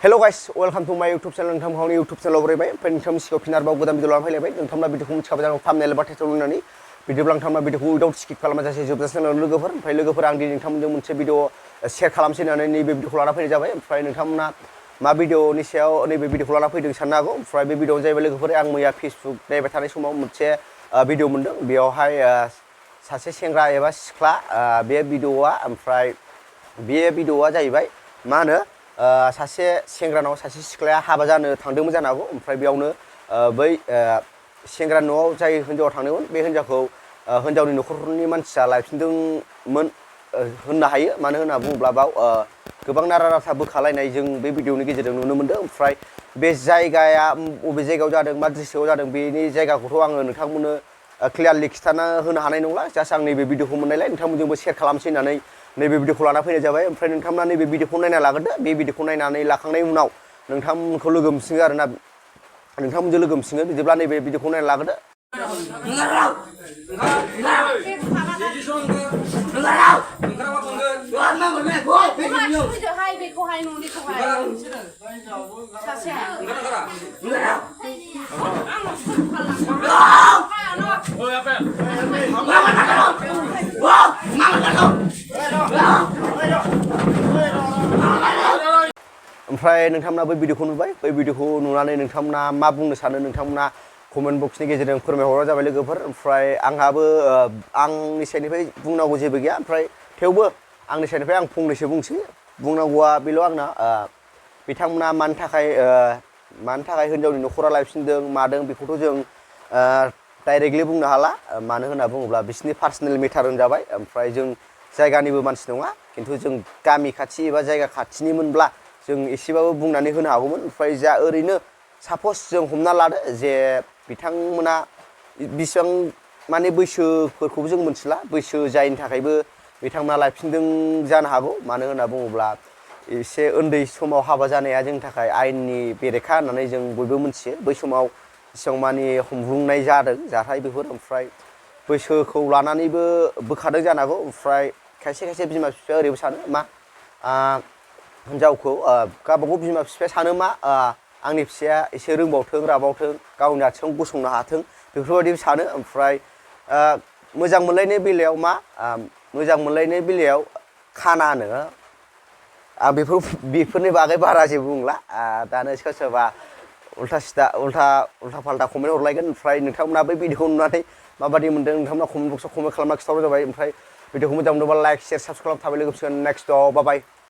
Hello guys, welcome to my YouTube channel. नोंथां गावनि YouTube channel बरायबाय ओमफ्राय नोंथांनि सिगाङाव फिन आरोबाव गोदान भिडिअ लानानै फैलायबाय नोंथांमोना भिडिअखौ मिथिखाबाय जानांगौ थाम्बनेल एबा टाइटेल नुनानै बिदिब्ला नोंथांमोना भिडिअखौ उइदाउट स्किप खालामाजासे जोबजासिम नायनो लोगोफोर ओमफ्राय लोगोफोर आं दिनै नोंथांमोनजों मोनसे भिडिअ शेयार खालामसै होननानै नैबे भिडिअखौ लाना फैनाय जाबाय ओमफ्राय नोंथांमोना मा भिडिअनि सायाव नैबे भिडिअखौ लाना फैदों साननो हागौ ओमफ्राय बे भिडिअआनो जाहैबाय लोगोफोर आं मैया फेसबुक नायबाय थानाय समाव मोनसे भिडिअ मोन्दों बेयावहाय सासे सेंग्रा एबा सिख्ला बे भिडिअआ ओमफ्राय बे भिडिअआ जाहैबाय मा होनो सासे सेंग्रानाव सासे सिख्लाया हाबा जानो थांदोंमोन जानो हागौ ओमफ्राय बेयावनो बै सेंग्रा न'आव जाय हिन्जावा थांदोंमोन बे हिन्जावखौ हिन्जावनि न'खरनि मानसिया लायफिनदोंमोन होननो हायो मानो होनना बुङोब्ला बाव गोबां नारा नाथा बोखालायनाय जों बे भिडिअनि गेजेरजों नुनो मोन्दों ओमफ्राय बे जायगाया बबे जायगायाव जादों मा डिस्ट्रिक्टआव जादों बेनि जायगाखौथ' आङो नोंथांमोननो क्लियारलि खिन्थाना होनो हानाय नंला जास्ट आं नैबे भिडिअखौ मोननायलाय नोंथांमोनजोंबो शेयार खालामसै होननानै नैबे भिडिअखौ लाना फैनाय जाबाय ओमफ्राय नोंथांमोना नैबे भिडिअखौ नायना लाग्रोदो बे भिडिअखौ नायनानै लाखांनायनि उनाव नोंथांमोनखौ लोगो मोनसिगोन आरोना नोंथांमोनजों लोगो मोनसिगोन बिदिब्ला नैबे भिडिअखौ नायना लाग्रोदो ओमफ्राय नोंथांमोना बै भिडिअखौ नुबाय बै भिडिअखौ नुनानै नोंथांमोना मा बुंनो सानो नोंथांमोना कमेन्ट बक्सनि गेजेरजों फोरमायहरनाय जाबाय लोगोफोर ओमफ्राय आंहाबो आंनि साइडनिफ्राय बुंनांगौ जेबो गैया ओमफ्राय थेवबो आंनि साइडनिफ्राय आं फंनैसो बुंसै बुंनांगौआ बेल' आंना बिथांमोना मानि थाखाय हिन्जावनि न'खरा लायफिनदों मादों बेखौथ' जों डाइरेक्टलि बुंनो हाला मानो होनना बुङोब्ला बिसोरनि पार्सनेल मेटार होनजाबाय ओमफ्राय जों जायगानिबो मानसि नङा खिन्थु जों गामि खाथि एबा जायगा खाथिनिमोनब्ला जों एसेबाबो बुंनानै होनो हागौमोन ओमफ्राय जा ओरैनो सापस जों हमना लादो जे बिथांमोना बिसिबां माने बैसोफोरखौबो जों मोनथिला बैसो जायनि थाखायबो बिथांमोना लायफिनदों जानो हागौ मानो होनना बुङोब्ला एसे उन्दै समाव हाबा जानाया जोंनि थाखाय आयेननि बेरेखा होननानै जों बयबो मिथियो बै समाव एसेबां मानि हमब्रुंनाय जादों जाथाय बेफोर ओमफ्राय बैसोखौ लानानैबो बोखादों जानो हागौ ओमफ्राय खायसे खायसे बिमा बिफाया ओरैबो सानो मा हिन्जावखौ गावबागाव बिमा बिफाया सानो मा आंनि फिसाया एसे रोंबावथों राबावथों गावनि आथिङाव गसंनो हाथों बेफोरबायदि सानो ओमफ्राय मोजां मोनलायनाय बेलायाव मा मोजां मोनलायनाय बेलायाव खानानो आं बेफोरनि बागै बारा जेबो बुंला दानो सोरबा सोरबा उल्था फाल्था कमेन्ट हरलायगोन ओमफ्राय नोंथांमोना बै भिडिअखौ नुनानै माबादि मोन्दों नोंथांमोना कमेन्ट बक्सआव कमेन्ट खालामना खिथाहरबानो जाबाय ओमफ्राय भिडिअखौ मोजां मोनोबा लाइक शेयार साबस्क्राइब थाबाय लोगोफोरजों नेक्स्टआव बाय